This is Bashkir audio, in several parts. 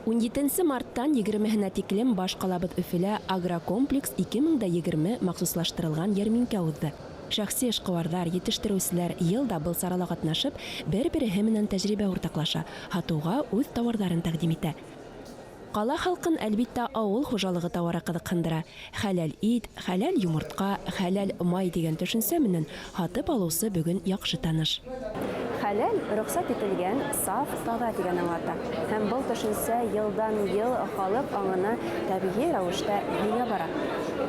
17 марттан 20-һенә тиклем баш ҡалабыҙ Өфөлә «Агрокомплекс 2020» махсуслаштырылған йәрминкә уҙҙы. Шәхси эшҡыуарҙар, етештереүселәр йыл да был сарала ҡатнашып, бер-береһе менән тәжрибә уртаҡлаша, һатыуға үҙ тауарҙарын тәҡдим итә. Ҡала халҡын, әлбиттә, ауыл хужалығы тауары ҡыҙыҡһындыра. Хәләл ит, хәләл йомортҡа, хәләл май тигән төшөнсә менән һатып алыусы бөгөн яҡшы таныш. Хәләл рөхсәт ителгән, саф, таҙа тигәнне аңлата. Һәм был төшөнсә йылдан-ел халыҡ аңына тәбиғи рәүештә һеңә бара.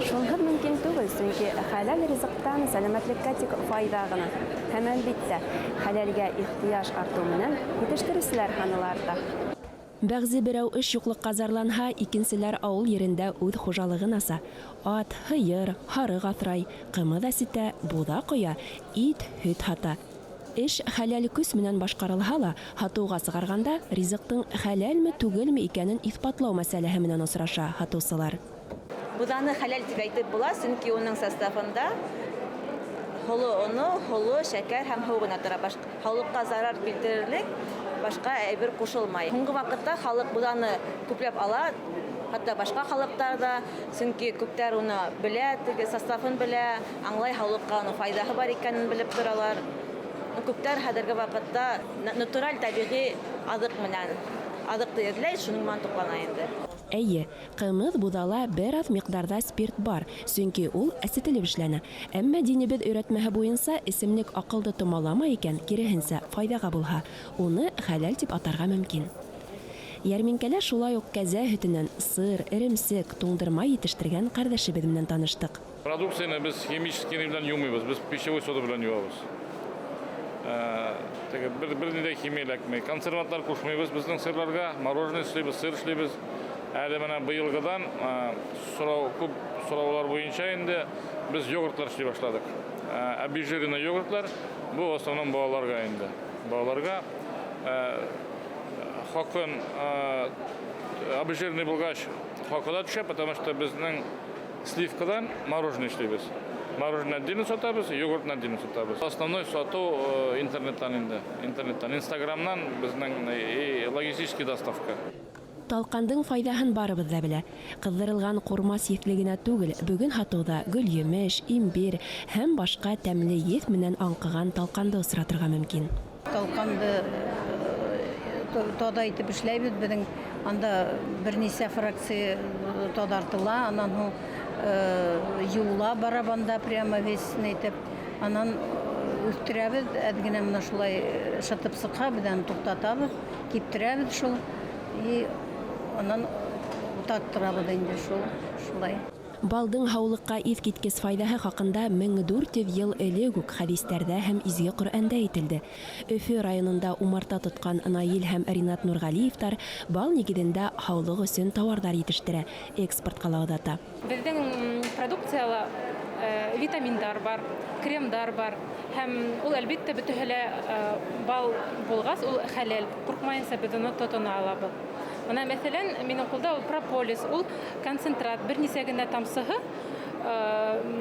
Шунһыҙ мөмкин түгел, сөнки хәләл ризыҡтан сәләмәтлеккә тик файҙа ғына. Һәм, әлбиттә, хәләлгә ихтыяж артыу менән етештереүселәр һаны ла арта. Бәғзе берәү эш юҡлыҡҡа зарланһа, икенселәр ауыл ерендә үҙ хужалығын аса. Ат, һыйыр, һарыҡ аҫрай, ҡымыҙ әсетә, буҙа ҡоя, ит, һөт һата. Эш хәләл көс менән башҡарылһа ла, һатыуға сығарғанда ризыҡтың хәләлме, түгелме икәнен иҫбатлау мәсьәләһе менән осраша һатыусылар. Буҙаны хәләл тип әйтеп була, сөнки уның составында һоло оно, һоло, шәкәр һәм һыу ғына тора. Һаулыҡҡа зарар килтерерлек башҡа әйбер ҡушылмай. Һуңғы ваҡытта халыҡ буҙаны күпләп ала, хатта башҡа халыҡтар ҙа, сөнки күптәр уны белә, теге составын белә, аңлай, һаулыҡҡа уның файҙаһы бар икәнен белеп торалар. Күптәр хәҙерге ваҡытта натураль, тәбиғи аҙыҡ менән аҙыҡты эҙләй, шуның менән туҡлана инде. Эйе, ҡымыҙ буҙала бер аҙ миҡдарҙа спирт бар, сөнки ул әсетелеп эшләнә. Әммә динебеҙ өйрәтмәһе буйынса эсемлек аҡылды томаламай икән, киреһенсә, файҙаға булһа, уны хәләл тип атарға мөмкин. Йәрминкәлә шулай уҡ кәзә һөтөнән сыр, эремсек, туңдырма етештергән ҡәрҙәшебеҙ менән таныштыҡ. Продукцияны беҙ химический белән йыумайбыҙ, беҙ пищевой сода белән йыуабыҙ. Теге бер ни ҙә химия эләкмәй. Консервантлар ҡушмайбыҙ беҙҙең сырларға, мороженое эшләйбеҙ, сыр эшләйбеҙ. Әле бына быйылғыдан сорау күп сораулар буйынса инде беҙ йогуртлар эшләй башланыҡ. Обезжиренный йогуртлар, был в основном балаларға инде. Балаларға хаҡын обезжиренный булғас хаҡы ла төшә, потому что беҙҙең сливкадан мороженое эшләйбеҙ. Мороженое отдельно сатабыҙ, йогуртны отдельно сатабыҙ. Основной сатыу интернеттан инде. Интернеттан, Инстаграмнан беҙҙең и логистический доставка. Талҡандың файҙаһын барыбыҙ ҙа белә. Ҡыҙҙырылған ҡурмас еҫле генә түгел, бөгөн һатыуҙа гөлйемеш, имбир һәм башҡа тәмле еҫ менән аңҡыған талҡанды осратырға мөмкин. Талҡанды таҙа итеп эшләйбеҙ. Беҙҙең анда бер нисә фракция таҙартыла, анан һуң йыуыла барабанда прямо весь итеп. Анан үҫтерәбеҙ, әҙ генә менә шулай шытып сыҡһа, беҙ аны туҡтатабыҙ, киптерәбеҙ шул. И анан тарттырабыҙ инде шул, шулай. Балдың һаулыҡҡа иҫ киткес файҙаһы хаҡында 1400 йыл элек үк хәдистәрҙә һәм изге Ҡөрьәндә әйтелде. Өфө районында умарта тотҡан Наил һәм Ринат Нурғәлиевтар бал нигеҙендә һаулыҡ өсөн тауарҙар етештерә, экспортҡа ла оҙата. Беҙҙең продукцияла витаминдар бар, кремдар бар һәм ул, әлбиттә, бөтәһе лә бал булғас, ул хәләл, ҡурҡмайынса беҙ уны тотона алабыҙ. Бына, мәҫәлән, минең ҡулда ул прополис, ул концентрат, бер нисә генә тамсыһы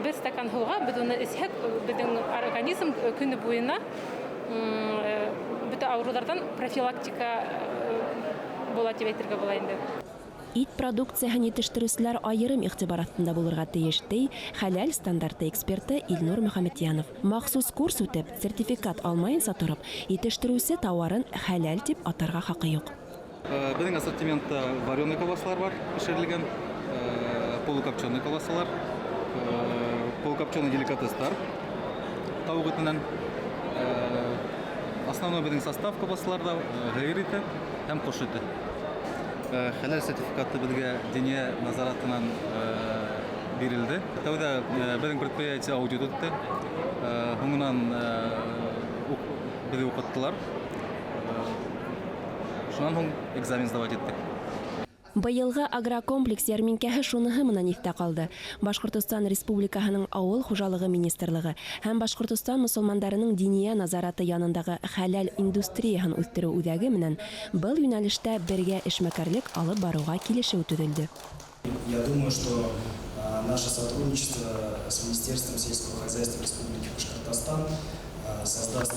бер стакан һыуға беҙ уны эсһәк, беҙҙең организм көнө буйына бөтә ауырыуҙарҙан профилактика була тип әйтергә була инде. Ит продукцияһын етештереүселәр айырым иғтибар аҫтында булырға тейеш, ти хәләл стандарты эксперты Илнур Мөхәммәтйәнов. Махсус курс үтеп, сертификат алмайынса тороп, етештереүсе тауарын хәләл тип атарға хаҡы юҡ. Беҙҙең ассортиментта вареный колбасалар бар, бешерелгән, полукопченый колбасалар, полукопченый деликатестар тауыҡ итенән. Основной беҙҙең состав колбасаларҙа һыйыр ите һәм ҡош ите. Хәләл сертификаты беҙгә Диниә назаратынан бирелде. Тәүҙә беҙҙең предприятие аудит үтте. Һуңынан беҙҙе уҡыттылар. Шунан һуң экзамен сдавать иттек. Быйылғы агрокомплекс йәрминкәһе шуныһы менән иҫтә ҡалды. Башҡортостан Республикаһының Ауыл хужалығы министрлығы һәм Башҡортостан мосолмандарының Диниә назараты янындағы хәләл индустрияһын үҫтереү үҙәге менән был йүнәлештә бергә эшмәкәрлек алып барыуға килешеү төҙөлдө. Я думаю, что наше сотрудничество с Министерством сельского хозяйства Республики Башкортостан создаст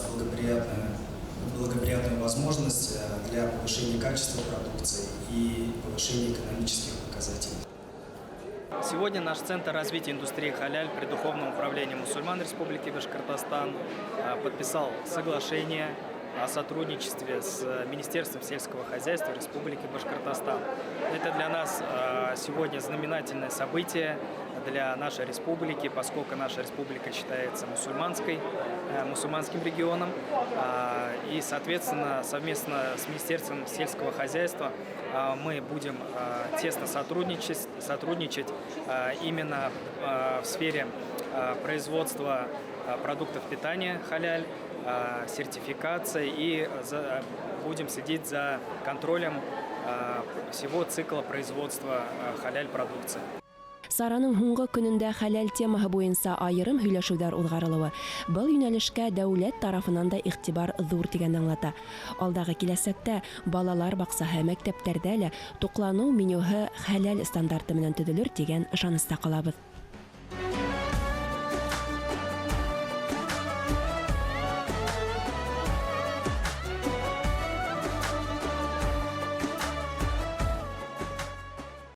благоприятную возможность для повышения качества продукции и повышение экономических показателей. Сегодня наш Центр развития индустрии халяль при Духовном управлении мусульман Республики Башкортостан подписал соглашение о сотрудничестве с Министерством сельского хозяйства Республики Башкортостан. Это для нас сегодня знаменательное событие для нашей республики, поскольку наша республика считается мусульманским регионом. И, соответственно, совместно с Министерством сельского хозяйства мы будем тесно сотрудничать именно в сфере производства продуктов питания халяль, сертификации и будем следить за контролем всего цикла производства халяль-продукции. Сараның һуңғы көнөндә хәләл темаһы буйынса айырым һөйләшеүҙәр уҙғарылыуы был йүнәлешкә дәүләт тарафынан да иғтибар ҙур тигәнде аңлата. Алдағы киләсәктә балалар баҡсаһы, мәктәптәрҙә лә туҡланыу менюһы хәләл стандарты менән төҙөлөр тигән ышаныста ҡалабыҙ.